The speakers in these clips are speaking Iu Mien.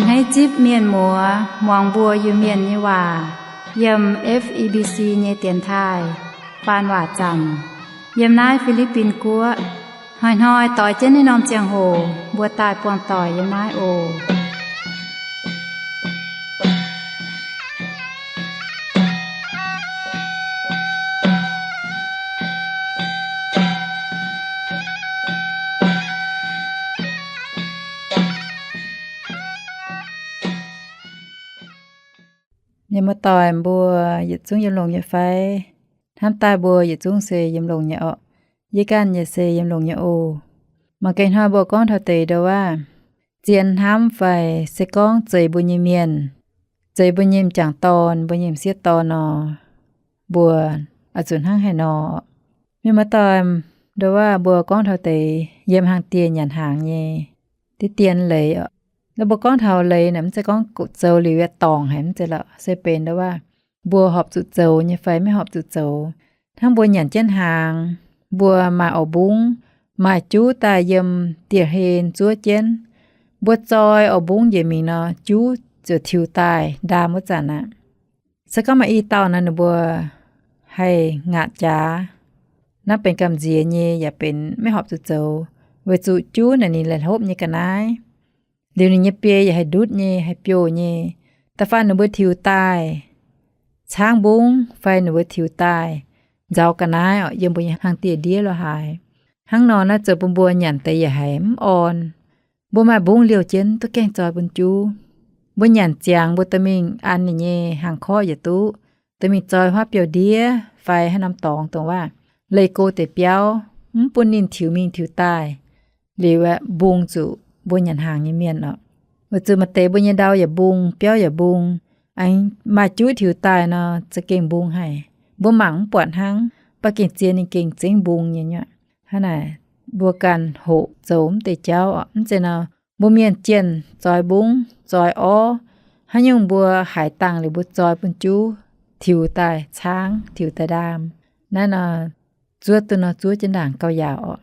Hneiv zipv mienh muoz muangx mbuo Iu-Mienh nyei waac yiem F E B C nyei dienx taaih faan waac zanc yiem naaiv Fi^li^bin Guoqv. Hnoi-hnoi doix jienv naaiv norm ziangh hoc mbuo daaih buangh doic yiem naaiv oc. Mienh muoz-doic mbuo yietc zungv yiem longx nyei fai? Hnamv daaih mbuo yietc zungv se yiem longx nyei orqc. Yie ganh yaac se yiem longx nyei oc. Mangc gaax hnoi mbuo gorngv taux deix ndo waac, zien hnamv fai se gorngv zeiz mbuo nyei mienh, zeiz mbuo nyei m'jangc dorn, mbuo nyei m'sieqv dorn nor, mbuo oix zuqc hnangv haaix nor? Mienh muoz-doic, ndo waac mbuo gorngv taux deix yiem hnaangx dieh nyanc hnaangx nyei diqv dien leiz oc. Nor mbuo gorngv taux leiz naaic mv zeiz gorngv zoux liuz yaac dorngc haic, mv zeiz lorqc. Se benx ndo waac mbuo horpc zuqc zoux nyei fai maiv horpc zuqc zoux. Hnangv mbuo nyanc jienv hnaangx, mbuo maaih orv-mbungv, maaih juv daaih yiem dieh hlen zuov jienv, mbuo zoi orv-mbungv njiec mingh nor, juv ziouc tiux daaih ndaam wuov zanc aqv. Se gorngv maaih i dauh nor, ninh mbuo haih ngaatc jaax, naaiv benx gamh nziex nyei yaac benx maiv horpc zuqc zoux, weic zuqc juv naaic ninh laih hlopv nyei ga'naaiv, liuz ninh nyei biei yaac haih ndutv nyei, haih biouv nyei. Da'faanh ninh mbuo tiux daaih caangv mbungv fai ninh mbuo tiux daaih nzaaux ga'naaiv oc, yiem mbuo nyei hnaangx dieh ndiev lo haaix. Hnangv nor naaiv zoux bun mbuo nyanc deix yaac haiz mv orn. Mbuo maaih mbungv liouh jienv duqv gaengh zoi bun juv. Mbuo nyanc ziangx mbuo dorh mingh an ninh nyei hnaangx-korqv yaac duqv, dorh mingh zoi huaav biouv-ndiev fai haaix norm dorngx dongh waac leih go deix biauv, mv bun ninh tiux mingh tiux daaih. Liuz aeqv, mbungh zuqc mbuo nyanc hnaangx nyei mienh oc. Weic zuqc maaih deix mbuo nyei ndau yaac mbungh, biauv yaac mbungh, aengx maaih juv tiux daaih nor za'gengh mbungh haic. Mbuo mangc mv buatc hnangv, ba'gengh zien ninh gengh zengv mbungh nyei nyuoqc. Hnangv naaic, mbuo ganh hoqc zoux mv deix jauv oc. Mv zeiz nor, mbuo mienh jienh zoi mbungv, zoi orv, haaix nyungc mbuo haiz dangh liuz mbuo zoi bun juv tiux daaih caangv, tiux daaih ndaam. Naaiv nor, zuov duqv nor zuov jienv ndaangc gauh yaauc oc.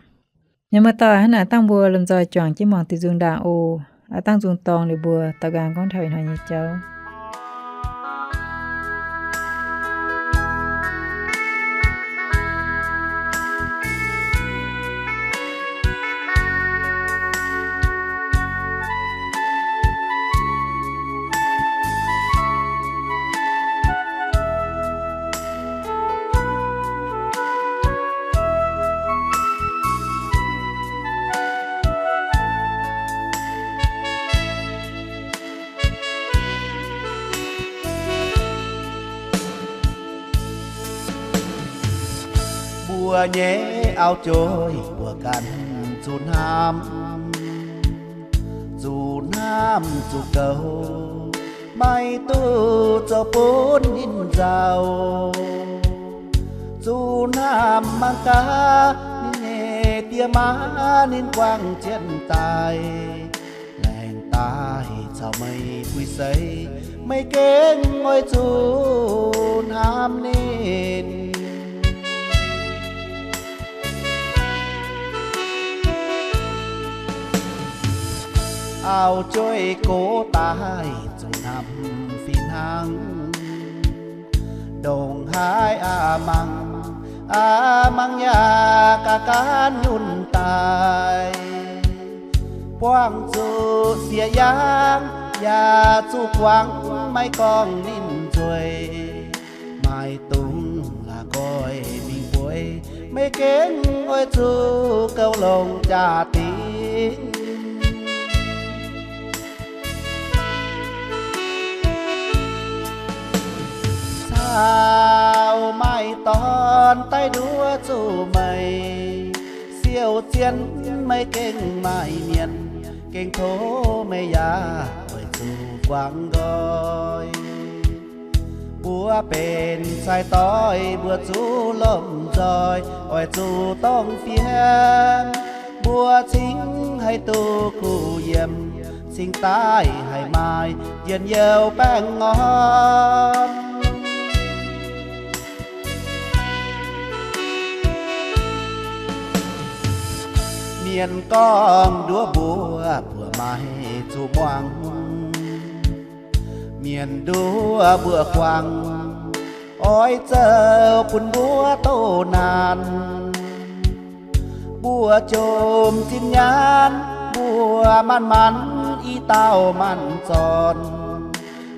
Mienh muoz-doic, hnangv naaic dangh mbuo lomh nzoih juangc jienv muangx diuh nzung ndaangc oc. Aav dangh nzung dorngx liuz mbuo daux nqaang gorngv taux ih hnoi nyei jauv. Mbuo nyei auv-joi mbuo ganh zuqc hnamv, zuqc hnamv zuqc goux, maiv duqv zoux bun ninh nzauh. Zuqc hnamv mangc gaax ninh nyei die maa, ninh guangc jienv daaih, laengz daaih caux meih puix seix, meih gengh oix zuqc hnamv ninh. Auv-joi gox daaih zuqc hnamv fih hnangv. Ndongc haaix aqc mangc, aqc mangc yaac gaax gaanv nyunc daaih. Buangh zuqc sieqv yaangv yaac zuqc guangc, maiv gorngv ninh nzueic. Maaih dungz la'nqoi mingh bueix, meih gengh oix zuqc goux longx jaa-dingh. Caux maaih dorn daaih nduov zuqc meih, siou zien meih gengh maaih mienh, gengh tov meih yaac oix zuqc guangc nqoi. Mbuo benx sai-doix mbuo zuqc lomh nzoih, oix zuqc dongh fiem, mbuo cingx haih duqv kuh yiem, cingx daaih haih maaih njien-youh baengh orn. Mienh gorngv nduov mbuo, mbuo maiv zuqc muangx. Mienh nduov mbuo guangc, oix zoux bun mbuo doh naanc. Mbuo jomc zinh nyaanh, mbuo manc-manc i dauh manc zorn.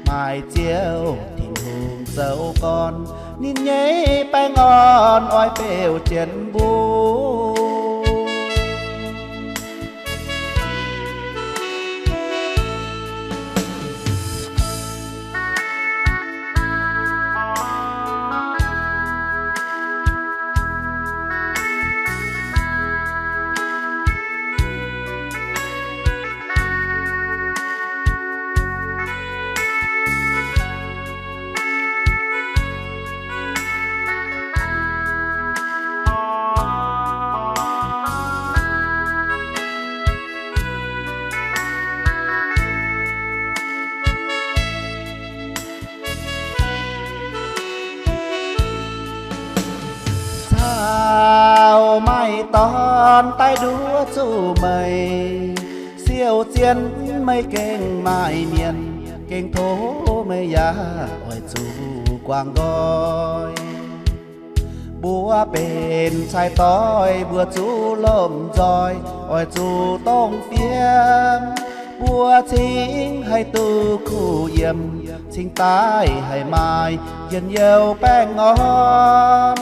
Maaih Ziouv Tin-Hungh zoux gorn, ninh nyei baengh orn oix beuv jienv mbuo. Caux maaih dorn daaih nduov zuqc meih, siou zien meih gengh maaih mienh, gengh tov meih yaac oix zuqc guangc nqoi. Mbuo benx cai doix, mbuo zuqc lomh nzoih, oix zuqc dongh fiem. Mbuo cingx haih duqv kuh yiem, cingx daaih haih maaih njien-youh baengh orn.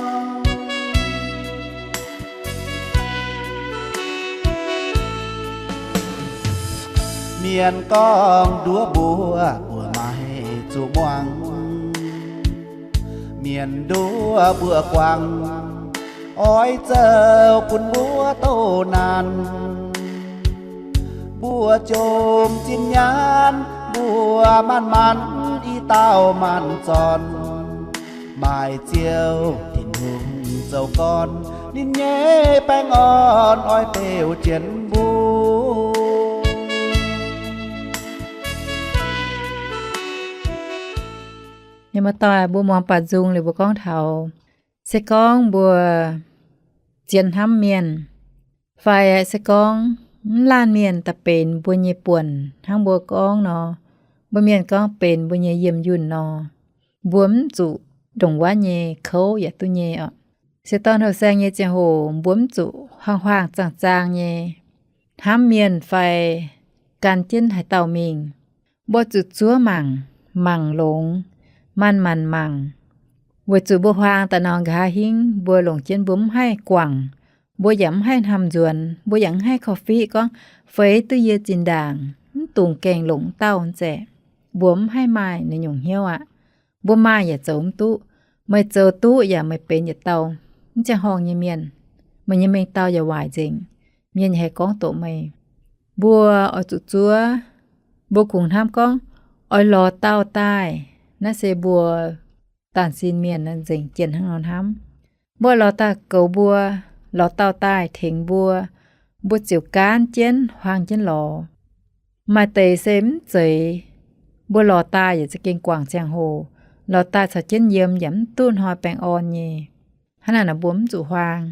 Mienh gorngv nduov mbuo, mbuo maiv zuqc muangx. Mienh nduov mbuo guangc, oix zoux bun mbuo doh naanc. Mbuo jomc zinh nyaanh, mbuo manc-manc i dauh manc zorn. Maaih Ziouv Tin-Hungh zoux gorn, ninh nyei baengh orn oix beuv jienv mbuo. Yie muoz-doic, mbuo muangx baac nzung liuz mbuo gorngv taux, se gorngv mbuo zien hnamv mienh, fai se gorngv mv laanh mienh daaih benx mbuo nyei buonc hnangv mbuo gorngv nor, mbuo mienh gorngv benx mbuo nyei yiem yunh nor, mbuo mv zuqc ndongc wuov nyei kouv yaac duqv nyei oc. Se dorn houh saeng nyei ziangh hoc mbuo mv zuqc huaang-huaang zaang-zaang nyei hnamv mienh fai gan jienv haaix dauh mingh. Mbuo zuqc zuov mangc, mangc longx, manc-manc mangc, weic zuqc mbuo huaang daaih nor nqa'haav hingv mbuo longc jienv mbuo mv haih guangc, mbuo yaac mv haih hnamv nzuonx, mbuo yaac mv haih korv-fiqv gorngv feix duqv yie zinh ndaangc mv dungx gaengh longc dauh nzengc. Mbuo mv haih maaih naaiv nyungc hnyouv aqv. Mbuo maaih yaac zoux mv duqv. Meih zoux duqv yaac meih benx yietc dauh mv ziangh horngh nyei mienh, meih nyei mengh dauh yaac waaic nzengc. Mienh haih gorngv doqc meih. Mbuo oix zuqc zuov, mbuo kungx hnamv gorngv oix lorz dauh daaih. Naaiv se mbuo daanh sin mienh nzengc jienh hnangv nor hnamv. Mbuo lorz daaih goux mbuo, lorz dauh daaih tengx mbuo, mbuo ziouc gaanv jienv huaang jienv lorz. Maaih deix se mv zeiz, mbuo lorz daaih yaac za'gengh guangc ziangh hoc, lorz daaih caux jienv yiem yaac mv duqv hnoi baengh orn nyei. Hnangv naaic nor mbuo mv zuqc huaang.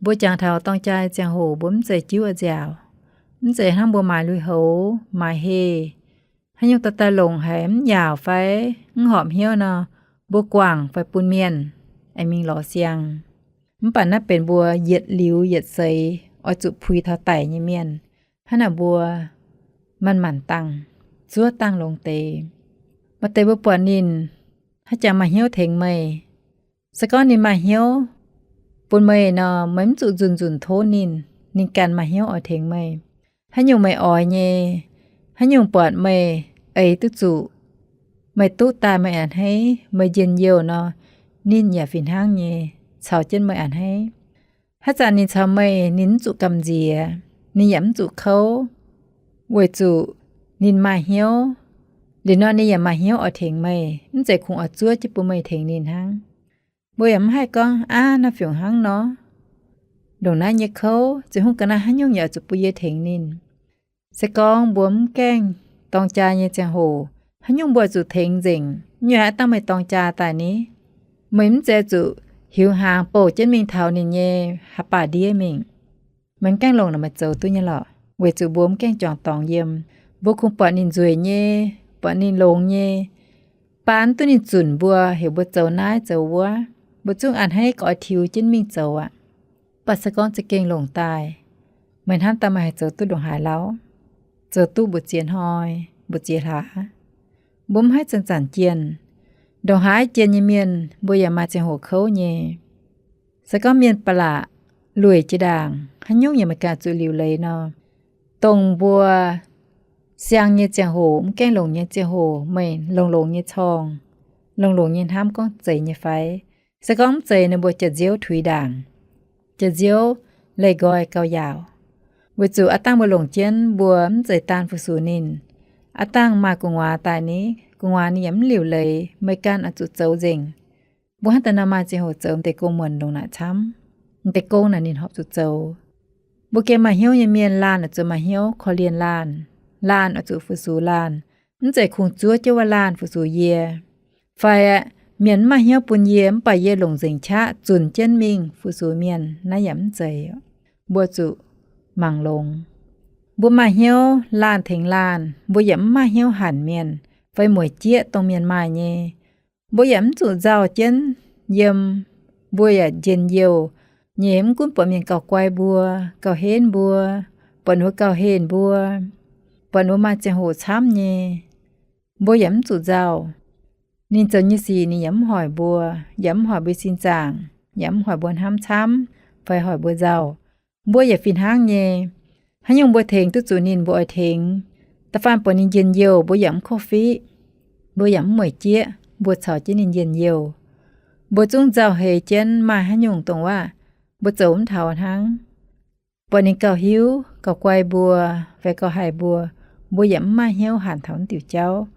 Mbuo jangx taux dorng jaa ziangh hoc mbuo mv zeiz jiuv nziaauc, mv zeiz hnangv mbuo maaiz lui-houx, maaiz heh, haaix nyungc daaih daaih longc haic mv yaauc fai mv horpc hnyouv nor, mbuo guangc fai bun mienh aengx mingh lorz siang. Mv baac naaiv benx mbuo yietc liuz yietc seix oix zuqc puix taux daic nyei mienh. Hnangv naaic mbuo manc-manc dangh, zuov dangh longx deix. Maaih deix mbuo buatc ninh haaix jangx maaih hnyouv tengx meih, se gorngv ninh maaih hnyouv bun meih nor, meih mv zuqc nzunc-nzunc tov ninh, ninh ganh maaih hnyouv oix tengx meih. Haaix nyungc meih oix nyei, haaix nyungc buatc meih eix duqv zuqc, meih duqv daaih meih a'hneiv, meih njien-youh nor, ninh yaac fih hnangv nyei caux jienv meih a'hneiv. Haaix zanc ninh caux meih ninh mv zuqc gamh nziex, ninh yaac mv zuqc kouv, weic zuqc ninh maaih hnyouv. Liuz nor ninh yaac maaih hnyouv oix tengx meih, mv zeiz kungx oix zuov jienv bun meih tengx ninh hnangv. Mbuo yaac mv haih gorngv, aav, naaiv fiuc hnangv nor, ndongc naaiv nyei kouv, ziouc hungh ga'naaiv haaix nyungc yaac oix zuqc bun yie tengx ninh. Se gorngv mbuo mv gaengh dorng jaa nyei ziangh hoc, haaix nyungc mbuo zuqc tengx nzengc, nyungc haaix dangh meih dorng jaa daaih ni? Meih mv zeiz zuqc hiuv hnaangx bouh jienv mingh taux ninh nyei haaix baac ndiev mingh. Meih mv gaengh longc naaic meih zoux duqv nyei lorqc, weic zuqc mbuo mv gaengh juangc dorngx yiem. Mbuo kungx buatc ninh nzueic nyei, buatc ninh longx nyei, baan duqv ninh zunc mbuo, heuc mbuo zoux naaiv zoux wuov, mbuo zungv a'hneiv ga'oix tiux jienv mingh zoux aqv. Mv baac se gorngv za'gengh longc daaih, meih hnamv daaih meih haih zoux duqv ndongc haaix lauh? Zoux duqv mbu'ziex hnoi, mbu'ziex hlaax, mbuo mv haih zanc-zanc jienh. Ndongc haaix jienh nyei mienh mbuo yaac maaih ziangh hoc kouv nyei. Se gorngv mienh ba'laqc lueic jiex ndaangc, haaix nyungc yaac meih ganh zuqc liuc leiz nor, dongh mbuo siang nyei ziangh hoc, mv gaengh longc nyei ziangh hoc, meih longx-longx nyei corng, longx-longx nyei hnamv gorngv zeiz nyei fai? Se gorngv mv zeiz nor, mbuo jaax-nziouv tuix ndaangc, jaax-nziouv leih nqoi gauh yaauc. Weic zuqc aav dangh mbuo longc jienv mbuo mv zeiz daan fu-sux ninh. Aav dangh maaih gu'nguaaz daaih ni, gu'nguaaz ninh yaac mv liuc leiz, meih ganh oix zuqc zoux nzengc. Mbuo hnangv daaih nor maaih ziangh hoc zoux deix gong muonc ndongc naaic camv. Deix gong naaic ninh horpc zuqc zoux. Mbuo gengh maaih hnyouv nyei mienh, laanh oix zuqc maaih hnyouv korv-lienh laanh. Laanh oix zuqc fu-sux laanh. Mv zeiz kungx zuov jienv wuov laanh fu-sux yie. Fai mienh mv maaih hnyouv bun yie, mv baac yie longc nzengc qaqv zunc jienv mingh fu-sux mienh, naaiv yaac mv zeiz. Mbuo zuqc mangc longx. Mbuo maaih hnyouv laanh tengx laanh, mbuo yaac mv maaih hnyouv hanc mienh fai mueic jieqv dongh mienh maaih nyei. Mbuo yaac mv zuqc nzauh jienv yiem. Mbuo yaac njien-youh nyei, mv gunv buatc mienh gauh guai mbuo, gauh henv mbuo, buatc ninh mbuo gauh henh mbuo, buatc ninh mbuo maaih ziangh hoc camv nyei, mbuo yaac mv zuqc nzauh. Ninh zoux nyei sic ninh yaac mv hoic mbuo, yaac mv hoic mbuo sin zaangc, yaac mv hoic mbuo hnamv camv fai hoic mbuo nzauh. Mbuo yaac fih hnangv nyei. Haaix nyungc mbuo tengx duqv zuqc ninh, mbuo oix tengx. Da'faanh buatc ninh njien-youh, mbuo yaac mv korv-fiqv, mbuo yaac mv mueic jieqv, mbuo caux jienv ninh njien-youh. Mbuo zungv nzauh heix jienv, maaih haaix nyungc dongh waac mbuo zoux mv taux hnangv. Buatc ninh gauh hiuv, gauh guai mbuo, fai gauh haic mbuo, mbuo yaac mv maaih hnyouv hanc taux naaiv diuc jauv.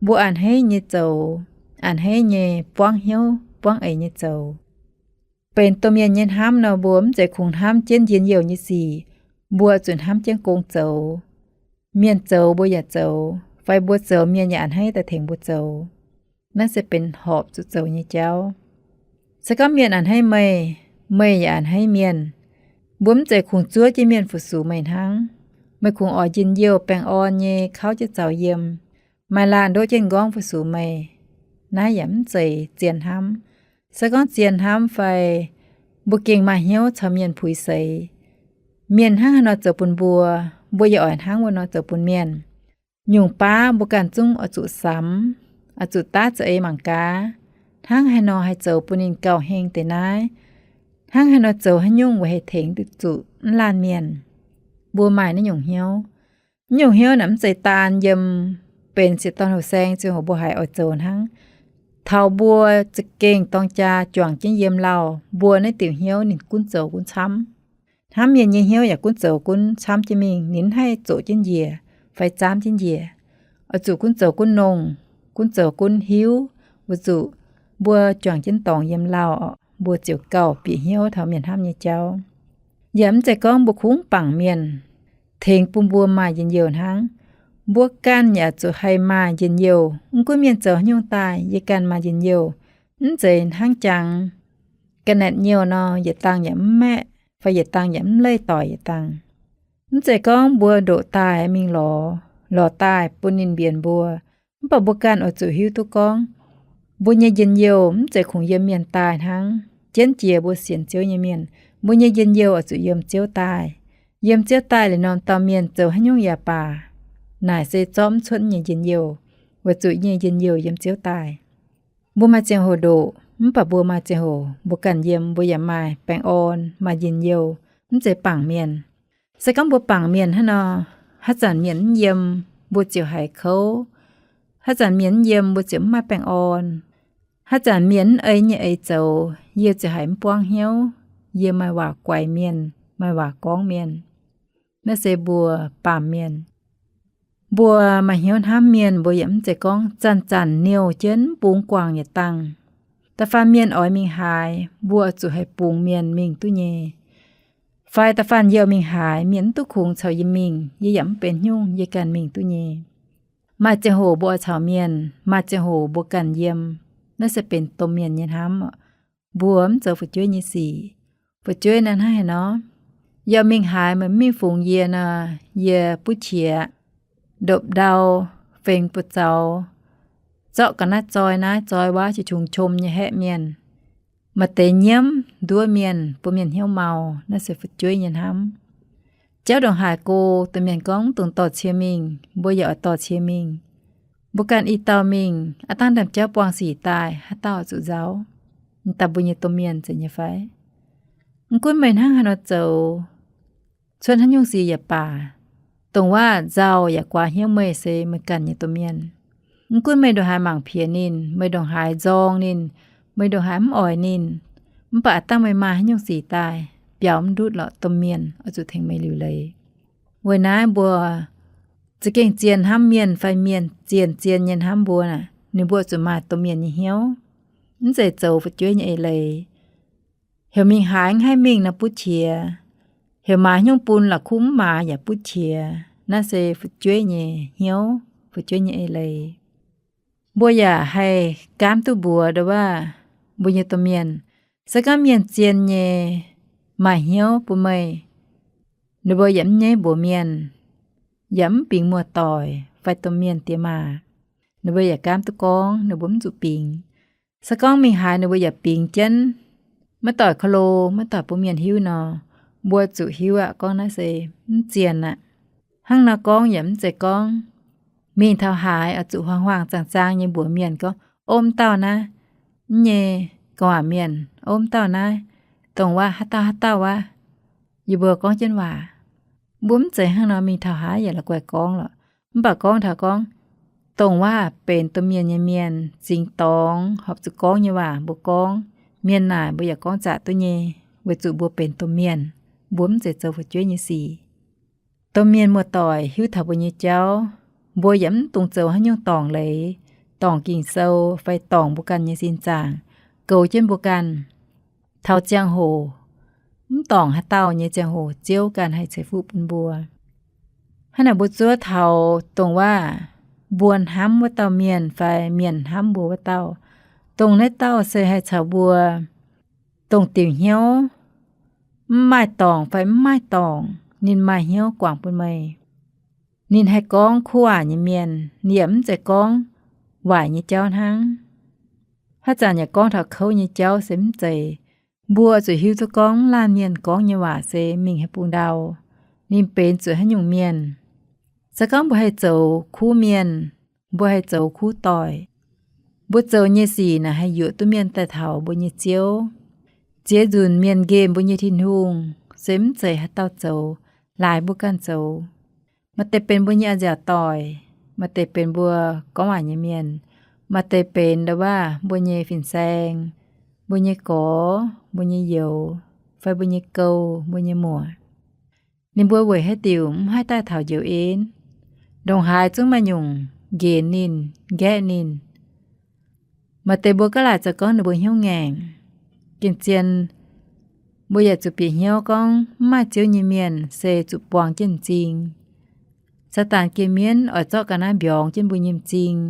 Mbuo a'hneiv nyei zoux, a'hneiv nyei buangv hnyouv buangv eix nyei zoux. Benx domh mienh nyei hnamv nor, mbuo mv zeiz kungx hnamv jienv njien-youh nyei sic, mbuo zuqc hnamv jienv gong zoux. Mienh zoux mbuo yaac zoux, fai mbuo zoux mienh yaac a'hneiv daaih tengx mbuo zoux. Naaiv se benx horpc zuqc zoux nyei jauv. Se gorngv mienh a'hneiv meih, meih yaac a'hneiv mienh. Mbuo mv zeiz kungx zuov jienv mienh fu-sux meih hnangv. Meih kungx oix njien-youh baengh orn nyei kauv jienv zaux yiem, maaih laanh ndoqv jienv m'nqorngv fu-sux meih. Naaiv yaac mv zeiz zien hnamv. Se gorngv zien hnamv fai mbuo gengh maaih hnyouv caux mienh puix seix, mienh hnangv haaix nor zoux bun mbuo, mbuo yaac oix hnangv wuov nor zoux bun mienh. Nyungc baav mbuo ganh zungv oix zuqc samx, oix zuqc daav za'eix mangc gaax, hnangv haaix nor haih zoux bun ninh gauh heng deix naaiv, hnangv haaix nor zoux haaix nyungc weic haih tengx duqv zuqc mv laanh mienh. Mbuo maaih naaiv nyungc hnyouv. Naaiv nyungc hnyouv naaic mv zeiz daan yiem benx sieqv dorn houh saeng ziangh hoc mbuo haiz oix zoux hnangv. Taux mbuo za'gengh dorng jaa juangc jienv yiem lauh, mbuo naaiv diuc hnyouv ninh gunv zoux gunv camv. Hnamv mienh nyei hnyouv yaac gunv zoux gunv camv jienv mingh, ninh mv haih zoqc jienv njiec fai zaamv jienv njiec. Oix zuqc gunv zoux gunv nongh, gunv zoux gunv hiuv, weic zuqc mbuo juangc jienv dorngx yiem lauh, mbuo ziouc gauh bieqc hnyouv taux mienh hnamv nyei jauv. Yaac mv zeiz gorngv mbuo kungx bangc mienh tengx bun mbuo maaih njien-youh hnangv. Mbuo ganh yaac zuqc haih maaih njien-youh. Mv gunv mienh zoux haaix nyungc daaih, yie ganh maaih njien-youh. Mv zeiz hnangv jangx ga'naaiv nyouh nor, yietc dangh yaac mv maeqv, fai yietc dangh yaac mv leih doic yietc dangh. Mv zeiz gorngv mbuo ndoqc daaih mingh lorz, lorz daaih bun ninh mbienx mbuo. Mv baac mbuo ganh oix zuqc hiuv duqv gorngv, mbuo nyei njien-youh mv zeiz kungx yiem mienh daaih hnangv. Jienv jiex mbuo sienx Ziouv nyei mienh, mbuo nyei njien-youh oix zuqc yiem Ziouv daaih. Yiem Ziouv daaih liuz, norm dauh mienh zoux haaix nyungc yaac baac, naaic se zorqv mv cuotv nyei njien-youh, weic zuqc nyei njien-youh yiem Ziouv daaih. Mbuo maaih ziangh hoc ndoqc, mv baac mbuo maaih ziangh hoc mbuo ganh yiem, mbuo yaac maaih baengh orn, maaih njien-youh, mv zeiz bangc mienh. Se gorngv mbuo bangc mienh hnangv nor, haaix zanc mienh mv yiem, mbuo ziouc haiz kouv. Haaix zanc mienh mv yiem, mbuo ziouc mv maaih baengh orn. Haaix zanc mienh mv ei nyei eix zoux, yie ziouc haiz mv buangv hnyouv. Yie maaih waac guaix mienh, maaih waac gorngv mienh. Naaiv se mbuo baamh mienh. Mbuo maaih hnyouv hnamv mienh, mbuo yaac mv zeiz gorngv zanc-zanc niouh jienv mv bungx guangc yietc dangh. Da'faanh mienh oix mingh haaix, mbuo zuqc haih bungx mienh mingh duqv nyei. Fai da'faanh yie oix mingh haaix, mienh mv duqv kungx caux yie mingh, yie yaac mv benx haaix nyungc, yie ganh mingh duqv nyei. Maaih ziangh hoc mbuo oix caux mienh, maaih ziangh hoc mbuo ganh yiem. Naaiv se benx domh mienh nyei hnamv. Mbuo mv zoux fu'jueiv nyei sic. Fu'jueiv naaiv hnangv haaix nor? Yie mingh haaix meih mv mingh fungx yie nor, yie buov qiex, ndopv-ndau, fengx buoz-zaux, zorqv ga'naaiv zoi naaiv zoi wuov, qiex qongx qom nyei haeqv mienh. Maaih deix nyiemv nduov mienh, bun mienh hnyouv mau, naaiv se fu'jueiv nyei hnamv. Jauv ndongc haaix go, domh mienh gorngv dongh dorh cie mingh, mbuo yaac oix dorh cie mingh. Mbuo ganh i dauh mingh, aav dangh ndaamv-jauv buangh sic daaih, haaix dauh zuqc nzauh? M'daaih mbuo nyei domh mienh zeiz nyei fai? Mv gunv meih hnangv haaix nor zoux, cuotv haaix nyungc sic yaac baac, dongh waac nzauh yaac guaax hnyouv meih se meih ganh nyei domh mienh. Mv gunv meih ndongc haaix mangc piex ninh, meih ndongc haaix nzorng ninh, meih ndongc haaix mv oix ninh, mv baac aav dangh meih maaih haaix nyungc sic daaih, biaux mv ndutv lorqc, domh mienh oix zuqc tengx meih liuc leiz. Weic naaiv mbuo za'gengh zien hnamv mienh fai mienh zien-zien nyei hnamv mbuo naaic, ninh mbuo zuqc maaih domh mienh nyei hnyouv, mv zeiz zoux fu'jueiv nyei eix leiz. Heuc mingh haaix mv haih mingh nor butv qiex, heuc maaiz haaix nyungc bun la'kuqv mv maaiz yaac butv qiex. Naaiv se fu'jueiv nyei hnyouv, fu'jueiv nyei eix leiz. Mbuo yaac haih gaamv duqv mbuox ndongc waac mbuo nyei domh mienh, se gorngv mienh zien nyei maaih hnyouv bun meih, ninh mbuo yaac mv nyaiv mbuox mienh, yaac mv bingx muoz-doic fai domh mienh diex maac. Ninh mbuo yaac gaamv duqv gorngv, ninh mbuo mv zuqc bingx. Se gorngv mingh haaix ninh mbuo yaac bingx jienv, maiv doic ko lo, maiv doic bun mienh hiuv nor, mbuo zuqc hiuv aqv gorngv naaiv se mv zien aqv. Hnangv nor gorngv yaac mv zeiz gorngv mingh taux haaix oix zuqc huaang-huaang zaang-zaang nyei mbuox mienh gorngv, Ov, mv dauh naaiv, mv nyei, gorngv waac mienh, Ov, mv dauh naaiv, dongh waac haaix dauh haaix dauh aqv. Yie mbuo gorngv jienv waac, mbuo mv zeiz hnangv nor mingh taux haaix yaac la'guaih gorngv lorqc. Mv baac gorngv taux gorngv dongh waac benx domh mienh nyei mienh zingx dorngx horpc zuqc gorngv nyei waac mbuo gorngv, mienh naaic mbuo yaac gorngv zaqc duqv nyei, weic zuqc mbuo benx domh mienh, mbuo mv zeiz zoux fu'jueiv nyei sic. Domh mienh muoz-doic hiuv taux mbuo nyei jauv, mbuo yaac mv dungx zoux haaix nyungc dorngc leiz, dorngc Ging-Sou fai dorngc mbuo ganh nyei sin zaangc, goux jienv mbuo ganh. Taux ziangh hoc, mv dorngc haaix dauh nyei ziangh hoc, Ziouv ganh haih ceix fuqv bun mbuo. Hnangv naaic mbuo zuov taux dongh waac mbuo hnamv wuov dauh mienh fai mienh hnamv mbuo wuov dauh, dongh naaiv dauh se haih caux mbuo dongh diuc hnyouv, mv maaih dorngc fai mv maaih dorngc, ninh maaih hnyouv guangc bun meih. Ninh haih gorngv kuv waac nyei mienh, ninh yaac mv zeiz gorngv waaic nyei jauv hnangv. Haaix zanc yaac gorngv taux kouv nyei jauv se mv zeiz. Mbuo zuqc hiuv duqv gorngv laanh mienh gorngv nyei waac se mingh haaix bung ndau, ninh benx zuqc haaix nyungc mienh. Se gorngv mbuo haih zoux kuv mienh, mbuo haih zoux kuv doic, mbuo zoux nyei sic naaic haih yuoqc duqv mienh daaih taux mbuo nyei Ziouv. Ziex nzunc mienh nqemh mbuo nyei Tin-Hungh se mv zeiz haaix dauh zoux, laaix mbuo ganh zoux. Maaih deix benx mbuo nyei a'nziaauc doic, maaih deix benx mbuo gorngv waac nyei mienh, maaih deix benx ndau waac mbuo nyei fin-saeng, mbuo nyei gorx, mbuo nyei youz, fai mbuo nyei gouv, mbuo nyei muoc. Ninh mbuo weic haaix diuc mv haih daaih taux njoux en? Ndongc haaix zungv maaih nyungc nqenx ninh, nqaeqv ninh. Maaih deix mbuo gaav laaic zoux gorngv ninh mbuo hnyouv ngaengc. Gengh zien, mbuo yaac zuqc bieqc hnyouv gorngv mv maaih Ziouv nyei mienh se zuqc buang jienv m'zing. Saadaan geh mienv oix zorqv ga'naaiv mbiorngz jienv mbuo nyei m'zing,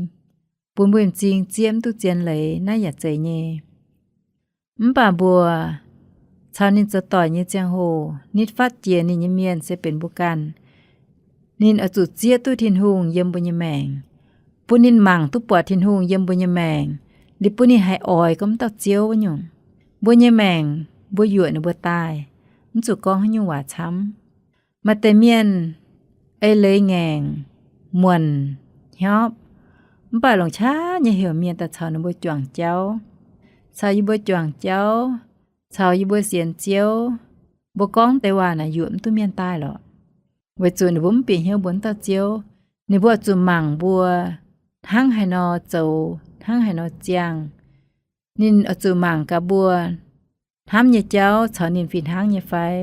bun mbuo nyei m'zing zieqv mv duqv zien leiz, naaiv yaac zeiz nyei. Mv baac mbuo caux ninh zoux doic nyei ziangh hoc, nitv fatv jiex ninh nyei mienh se benx mbuo ganh. Ninh oix zuqc zieqv duqv Tin-Hungh yiem mbuo nyei maengc, bun ninh mangc duqv buatc Tin-Hungh yiem mbuo nyei maengc, liuz bun ninh haih oix gorngv mv dauh Ziouv wuov nyungc. Mbuo nyei maengc mbuo yuoqc ninh mbuo daaih, mv zuqc gorngv haaix nyungc waac camv. Maaih deix mienh ei leiz ngaengc, muonc, hnyopv, mv baac longc qaqv nyei heuc mienh daaih caux ninh mbuo juangc jauv, caux yie mbuo juangc jauv, caux yie mbuo sienx Ziouv. Mbuo gorngv deix waac naaic yuoqc mv duqv mienh daaih lorqc, weic zuqc ninh mbuo mv bieqc hnyouv mbuo mv dauh Ziouv. Ninh mbuo oix zuqc mangc mbuo hnangv haaix nor zoux, hnangv haaix nor ziangh. Ninh oix zuqc mangc gaax mbuo hnamv nyei jauv caux ninh fih hnangv nyei fai.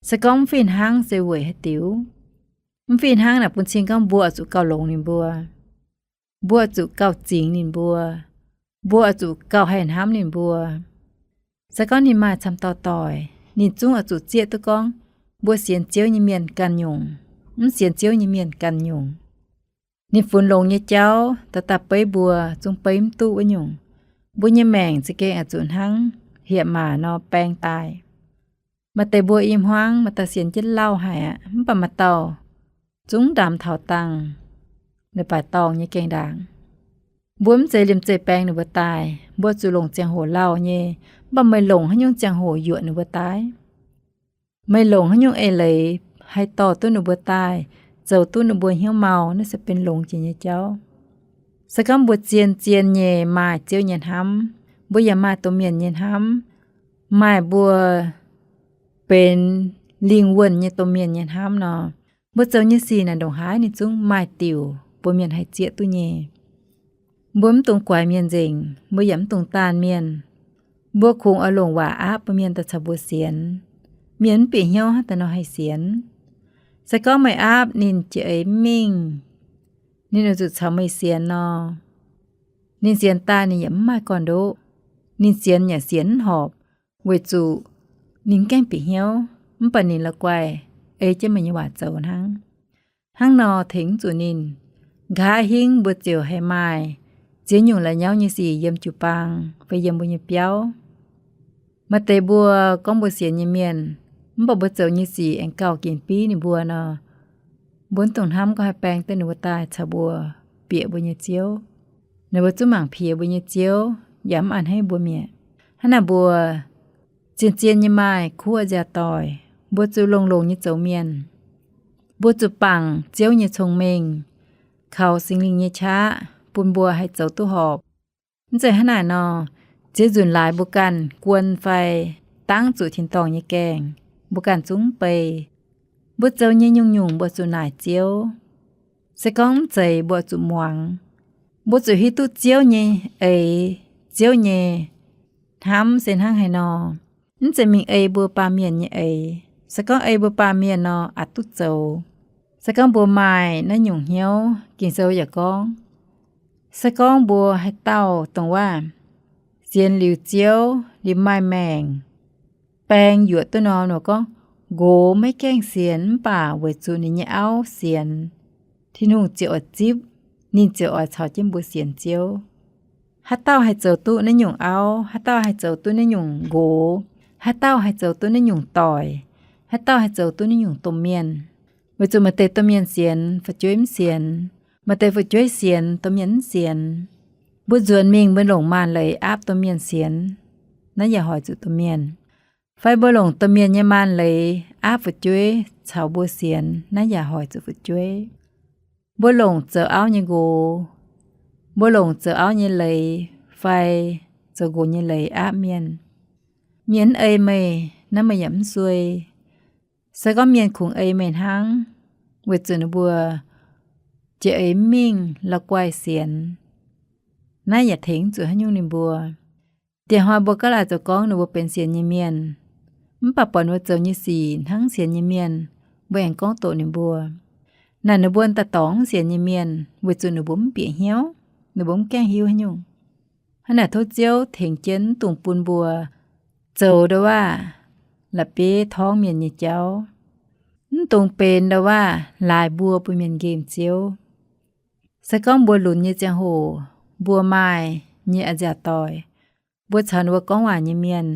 Se gorngv mv fih hnangv se weic haaix diuc? Mv fih hnangv naaic bun cing gorngv mbuo oix zuqc gauh longx ninh mbuo. Mbuo oix zuqc gauh zingx ninh mbuo. Mbuo oix zuqc gauh haih hnamv ninh mbuo. Se gorngv ninh maaih camv dauh doic, ninh zungv oix zuqc zieqv duqv gorngv mbuo sienx Ziouv nyei mienh ganh nyungc, mv sienx Ziouv nyei mienh ganh nyungc. Ninh funx longx nyei jauv daaih daaih beiv mbuo zungv beiv mv duqv wuov nyungc. Mbuo nyei maengc za'gengh oix zuqc hnangv hieh maac nor baeng daaih. Maaih deix mbuo i hmuangv maaih dauh sienx jienv lauh haic aqv, mv baac maaih dauh zungv ndaamx taux dangh, leiz-baaix dorngh nyei gaengh ndaangc. Mbuo mv zeiz liemh zeih baeng ninh mbuo daaih. Mbuo zuqc longc ziangh hoc lauh nyei, mv baac meih longc haaix nyungc ziangh hoc yuoqc ninh mbuo daaih? Meih longc haaix nyungc eix leiz haih dorh duqv ninh mbuo daaih, zoux duqv ninh mbuo hnyouv mau, naaiv se benx longx jiex nyei jauv. Se gorngv mbuo zien-zien nyei maaih Ziouv nyei hnamv, mbuo yaac maaih domh mienh nyei hnamv, maaih mbuo benx lingh wuonh nyei domh mienh nyei hnamv nor, mbuo zoux nyei sic naaic ndongc haaix ninh zungv maaih diuc bun mienh haih zieqv duqv nyei. Mbuo mv dungx guaix mienh nzengc, mbuo yaac mv dungx daanh mienh. Mbuo kungx oix longc waac aapv bun mienh daaih caux mbuo sienx. Mienh mv bieqc hnyouv hnangv daaih nor haih sienx. Se gorngv meih aapv ninh jiex eix mv mingh, ninh oix zuqc caux meih sienx nor, ninh sienx daaih ninh yaac mv maaih gorn-ndoqv. Ninh sienx yaac sienx mv horpc, weic zuqc ninh gaengh bieqc hnyouv, mv baac ninh la'guaih ei jienv meih nyei waac zoux hnangv. Hnangv nor tengx mv zuqc ninh. Nqa'haav hingv mbuo ziouc haih maaih ziex nyungc la'nyauv nyei sic yiem jiu-baang fai yiem mbuo nyei biauv. Maaih deix mbuo gorngv mbuo sienx nyei mienh, mv baac mbuo zoux nyei sic aengx gauh gengh biv ninh mbuo nor, mbuo mv dungx hnamv gorngv haih baeng duqv ninh mbuo daaih caux mbuo bieqc mbuo nyei Ziouv. Ninh mbuo zungv mangc piex mbuo nyei Ziouv yaac mv a'hneiv mbuo mi'aqv. Hnangv naaic mbuo zien-zien nyei maaih kuv nziaauc doic, mbuo zuqc longx-longx nyei zoux mienh. Mbuo zuqc bangc Ziouv nyei cong-mengh, kaux Singx Lingh nyei qaqv bun mbuo haih zoux duqv horpc. Mv zeiz hnangv naaic nor, ziex nzunc laaix mbuo ganh guon fai dangv zuqc tin-dorngh nyei gaengh, mbuo ganh zungv mv bei. Mbuo zoux nyei nyungc-nyungc mbuo zuqc naaic Ziouv. Se gorngv mv zeiz mbuo zuqc muangx. Mbuo zuqc hiuv duqv Ziouv nyei eix, Ziouv nyei hnamv se hnangv haaix nor. Mv zeiz mingh ei mbuo baamh mienh nyei eix. Se gorngv ei mbuo baamh mienh nor, aqc duqv zoux. Se gorngv mbuo maaih naaiv nyungc hnyouv, Ging-Sou yaac gorngv, se gorngv mbuo haaix dauh dongh waac sienx liuz Ziouv, liuz maaih maengc, baeng yuoqc duqv nor, ninh gorngv, nqox maiv gaengh sienx mv baac weic zuqc ninh nyei auv sienx, Tin-Hungh ziouc oix zipv, ninh ziouc oix caux jienv mbuo sienx Ziouv. Haaix dauh haih zoux duqv naaiv nyungc auv, haaix dauh haih zoux duqv naaiv nyungc nqox, haaix dauh haih zoux duqv naaiv nyungc doic, haaix dauh haih zoux duqv naaiv nyungc domh mienh? Weic zuqc maaih deix domh mienh sienx fu'jueiv mv sienx, maaih deix fu'jueiv sienx domh mienh mv sienx. Mbuo nzuonx mingh mbuo longc maanc leiz aapv domh mienh sienx, naaiv yaac hoic zuqc domh mienh. Fai mbuo longc domh mienh nyei maanc leiz aapv fu'jueiv caux mbuo sienx, naaiv yaac hoic zuqc fu'jueiv. Mbuo longc zoux auv nyei nqox, mbuo longc zoux auv nyei leiz fai zoux nqox nyei leiz aapv mienh. Mienh mv ei meih, naaiv meih yaac mv suei. Se gorngv mienh kungx ei meih hnangv, weic zuqc ninh mbuo jiex eix mv mingh la'guaih sienx, naaiv yaac tengx zuqc haaix nyungc ninh mbuo. Dieh hnoi mbuo gaav laaic zoux gorngv ninh mbuo benx sienx nyei mienh, mv baac buatc ninh mbuo zoux nyei sic hnangv sienx nyei mienh, mbuo aengx gorngv doqc ninh mbuo. Naaic ninh mbuo daaih dorngx sienx nyei mienh, weic zuqc ninh mbuo mv bieqc hnyouv, ninh mbuo mv gaengh hiuv haaix nyungc. Hnangv naaic tov Ziouv tengx jienv mv dungx bun mbuo zoux ndau-waav la'bieiv torngv mienh nyei jauv. Mv dungx benx ndau-waav laaix mbuo bun mienh nqemh Ziouv. Se gorngv mbuo lunx nyei ziangh hoc, mbuo maaih nyei a'nziaauc doic, mbuo caux ninh mbuo gorngv waac nyei mienh,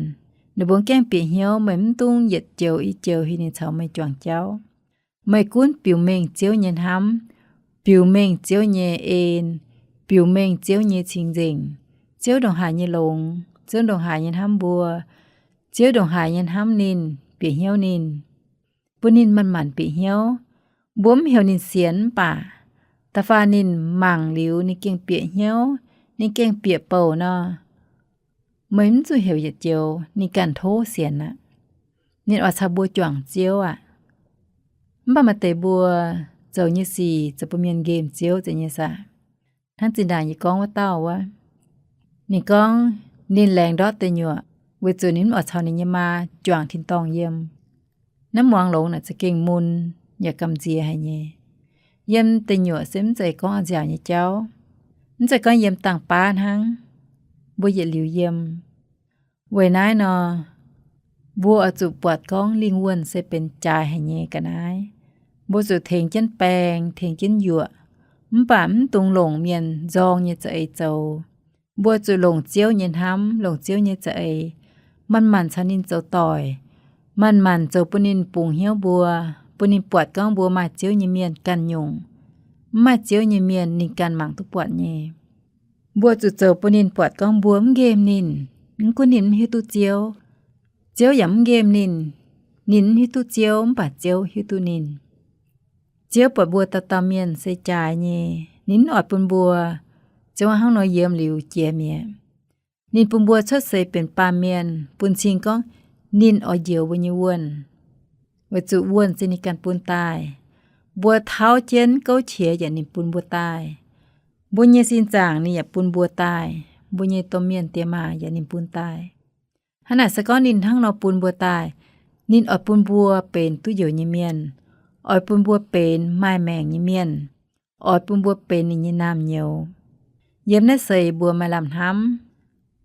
ninh mbuo gaengh bieqc hnyouv, meih mv dungx yietc joux i joux heuc ninh caux meih juangc jauv. Meih gunv biux mengh Ziouv nyei hnamv, biux mengh Ziouv nyei en, biux mengh Ziouv nyei cing-nzengc, Ziouv ndongc haaix nyei longx, Ziouv ndongc haaix nyei hnamv mbuo, Ziouv ndongc haaix nyei hnamv ninh, bieqc hnyouv ninh, bun ninh manc-manc bieqc hnyouv. Mbuo mv heuc ninh sienx mv baac, da'faanh ninh mangc liuz ninh gengh bieqc hnyouv, ninh gengh bieqc bouc nor, meih mv zuqc heuc yietc joux, ninh ganh tov sienx aqv. Ninh oix caux mbuo juangc Ziouv aqv. Mv baac maaih deix mbuo zoux nyei sic zoux bun mienh nqemh Ziouv zeiz nyei saah? Hnangv zinh ndaangc yie gorngv wuov dauh wuov, ninh gorngv ninh laengz ndortv deic nyuoqc, weic zuqc ninh mv oix caux ninh nyei maa juangc tin-dorngh yiem. Naaiv muangx longx naaic za'gengh mun yaac gamh nziex haic nyei. Yiem deic nyuoqc se mv zeiz gorngv a'nziaauc nyei jauv. Mv zeiz gorngv yiem dangh baav hnangv, mbuo yietc liuz yiem. Weic naaiv nor, mbuo oix zuqc buatc gorngv lingh wuonh se benx jaaix haic nyei ga'naaiv. Mbuo zuqc tengx jienv baeng, tengx jienv yuoqc, mv baac mv dungx longc mienh nzorng nyei za'eix zoux. Mbuo zuqc longc Ziouv nyei hnamv, longc Ziouv nyei za'eix, manc-manc caux ninh zoux doic, manc-manc zoux bun ninh bungx hnyouv mbuo, bun ninh buatc gorngv mbuo maaih Ziouv nyei mienh ganh nyungc. Mv maaih Ziouv nyei mienh ninh ganh mangc duqv buatc nyei. Mbuo zuqc zoux bun ninh buatc gorngv mbuo mv nqemh ninh. Mv gunv ninh mv hiuv duqv Ziouv, Ziouv yaac mv nqemh ninh. Ninh mv hiuv duqv Ziouv mv baac Ziouv hiuv duqv ninh. Ziouv buatc mbuo dauh dauh mienh se jaaix nyei. Ninh mv oix bun mbuo ziouc hnangv nor yiem liuz jiex mi'aqv. Ninh bun mbuo cuotv seix benx baamh mienh bun cing gorngv ninh oix njoux mbuo nyei wuonh, weic zuqc wuonh se ninh ganh bun daaih. Mbuo tauv jienv gouv qiex yaac ninh bun mbuo daaih. Mbuo nyei sin zaangc ninh yaac bun mbuo daaih. Mbuo nyei domh mienh diex maac yaac ninh bun daaih. Hnangv naaic se gorngv ninh hnangv nor bun mbuo daaih, ninh oix bun mbuo benx duqv njoux nyei mienh, oix bun mbuo benx maaih maengc nyei mienh, oix bun mbuo benx ninh nyei naamh nyouz. Yiem naaiv seix mbuo maaih lamh hnamv,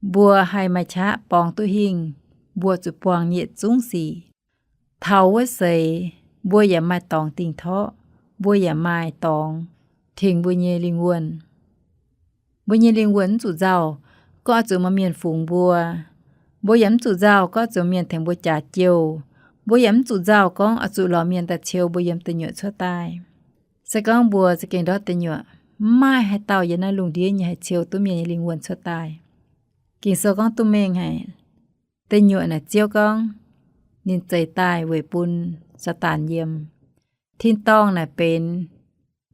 mbuo haih maaih qaqv borngz duqv hingh, mbuo zuqc buangh yietc zungv sic. Taux wuov seix mbuo yaac maaih dorngx dingh torqv, mbuo yaac maaih dorngx tengx mbuo nyei lingh wuonh. Mbuo nyei lingh wuonh mv zuqc nzauh gorngv oix zuqc maaih mienh fungx mbuo. Mbuo yaac mv zuqc nzauh gorngv oix zuqc mienh tengx mbuo jaax jouh. Mbuo yaac mv zuqc nzauh gorngv oix zuqc lorz mienh daaih ciou mbuo yiem deic nyuoqc cuotv daaih. Se gorngv mbuo za'gengh ndortv deic nyuoqc, mv maaih haaix dauh yiem naaiv lungh ndiev nyei haih ciou duqv mienh nyei lingh wuonh cuotv daaih. Ging-Sou gorngv duqv mengh haic. Deic nyuoqc naaic Ziouv gorngv ninh zeix daaih weic bun Saadaan yiem. Tin-dorngh naaic benx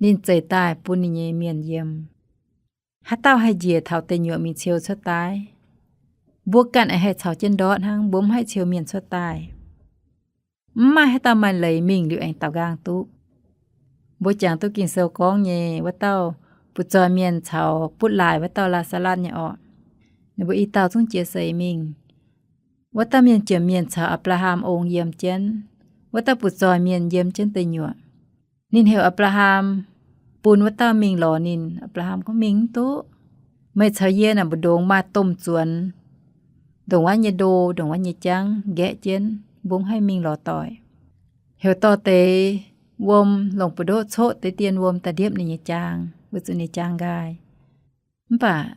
ninh zeix daaih bun ninh nyei mienh yiem. Haaix dauh haih njiec taux deic nyuoqc mingh ciou cuotv daaih? Mbuo ganh aengx haih caux jienv ndortv hnangv, mbuo mv haih ciou mienh cuotv daaih. Mv maaih haaix dauh maaih leiz mingh liuz aengx daaux nqaang duqv. Mbuo jangx duqv Ging-Sou gorngv nyei wuov dauh butv-zoih mienh caux butv laaix wuov dauh Laa^saa^latv nyei orqc. Ninh mbuo i dauh zungv jiex seix mingh. Wuov dauh mienh jomc mienh caux Apc^laa^ham ong yiem jienv. Wuov dauh butv-zoih mienh yiem jienv deic nyuoqc. Ninh heuc Apc^laa^ham bun wuov dauh mingh lorz ninh. Apc^laa^ham gorngv, mingh mv duqv. Meih caux yie naaic mbu'ndongx maaih domh zuonx, ndongc wuov nyei ndo, ndongc wuov nyei jangv nqaeqv jienv, mbuo mv haih mingh lorz doic. Heuc dorh deix wuom longc buoz-ndoqv coqv deix dien wuom daaih ndiepv ninh nyei jaang, weic zuqc ninh nyei jaang nqaai. Mv baac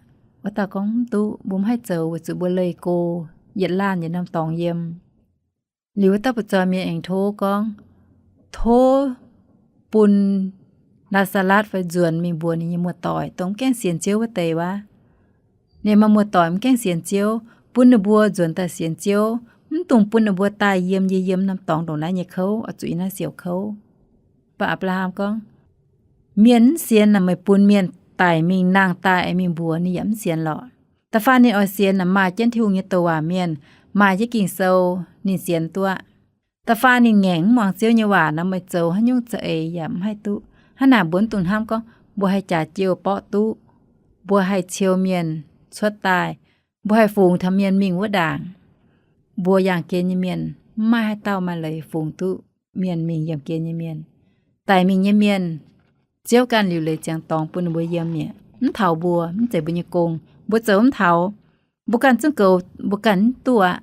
wuov dauh gorngv, mv duqv, mbuo mv haih zoux weic zuqc mbuo leih go yietc laanh yietc norm dorngx yiem. Liuz wuov dauh butv-zoih mienh aengx tov gorngv, tov bun Laa^saa^latv fai nzuonx mingh mbuox ninh nyei muoz-doic, dongh mv gaengh sienx Ziouv wuov deix wuov. Ninh maaih muoz-doic mv gaengh sienx Ziouv, bun ninh mbuo nzuonx daaih sienx Ziouv, mv dungx bun ninh mbuo daaih yiem yie yiem norm dorngx ndongc naaiv nyei kouv, oix zuqc yiem naaiv siouc kouv. Mv baac Apc^laa^ham gorngv, mienh mv sienx naaic meih bun mienh daic mingh nangh daaih mingh mbuox ninh yaac mv sienx lorqc. Da'faanh ninh oix sienx naaic maaih jienv Tin-Hungh nyei douc waac mienh, maaih jienv Ging-Sou ninh sienx duqv aqv. Da'faanh ninh ngaengc mv muangx Ziouv nyei waac nor, meih zoux haaix nyungc za'eix yaac mv haih duqv. Hnangv naaic mbuo mv dungx hnamv gorngv mbuo haih jaax jiouh borqv duqv, mbuo haih ciou mienh cuotv daaih, mbuo haih fungx taux mienh mingh wuov ndaangc. Mbuo yaangh gen nyei mienh mv maaih haaix dauh maaih leiz fungx duqv mienh mingh yiemh gen nyei mienh. Daic mingh nyei mienh, Ziouv ganh liuc leiz ziangx dorngx bun ninh mbuo yiem mi'aqv. Mv taux mbuo, mv zeiz mbuo nyei gong. Mbuo zoux mv taux. Mbuo ganh zungv goux, mbuo ganh mv duqv aqv.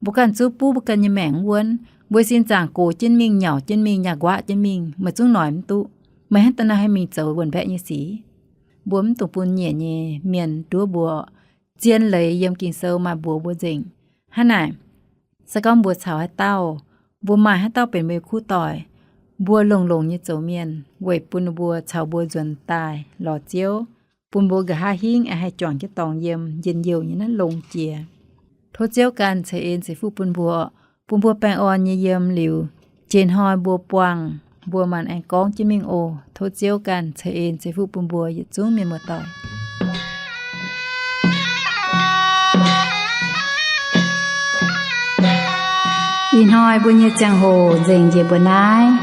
Mbuo ganh zungv buv mbuo ganh nyei maengc mv wuonv. Mbuo sin zaangc gox jienv mingh, nyauc jienv mingh, nyaah nquaqv jienv mingh, meih zungv noic mv duqv. Meih hnangv da'naaiv haih mingh zoux wuon-mbaeqv nyei sic. Mbuo mv dungx bun nyiec nyei mienh nduov mbuo. Zien leiz yiem Ging-Sou maaih mbuox mbuo nzengc. Hnangv naaic, se gorngv mbuo caux haaix dauh, mbuo maaih haaix dauh benx mbuo nyei kuv doic, mbuo longx-longx nyei zoux mienh weic bun ninh mbuo caux mbuo nzuonx daaih lorz Ziouv, bun mbuo nqa'haav hingv aengx haih juangc jienv dorngx yiem njien-youh nyei naaiv longx jiex. Tov Ziouv ganh ceix en ceix fuqv bun mbuo, bun mbuo baengh orn nyei yiem liuz, jiex hnoi mbuo buangh, mbuo maanc aengx gorngv jienv mingh oc. Tov Ziouv ganh ceix en ceix fuqv bun mbuo yietc zungv mienh muoz-doic. Ih hnoi mbuo nyei ziangh hoc nzengc njiec mbuo naaiv.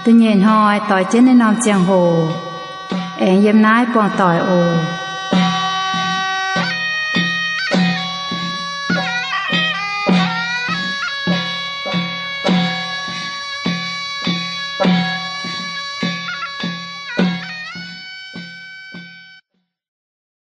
Da'nyeic hnoi doix jienv naaiv norm ziangh hoc aengx yiem naaiv buangh doic oc.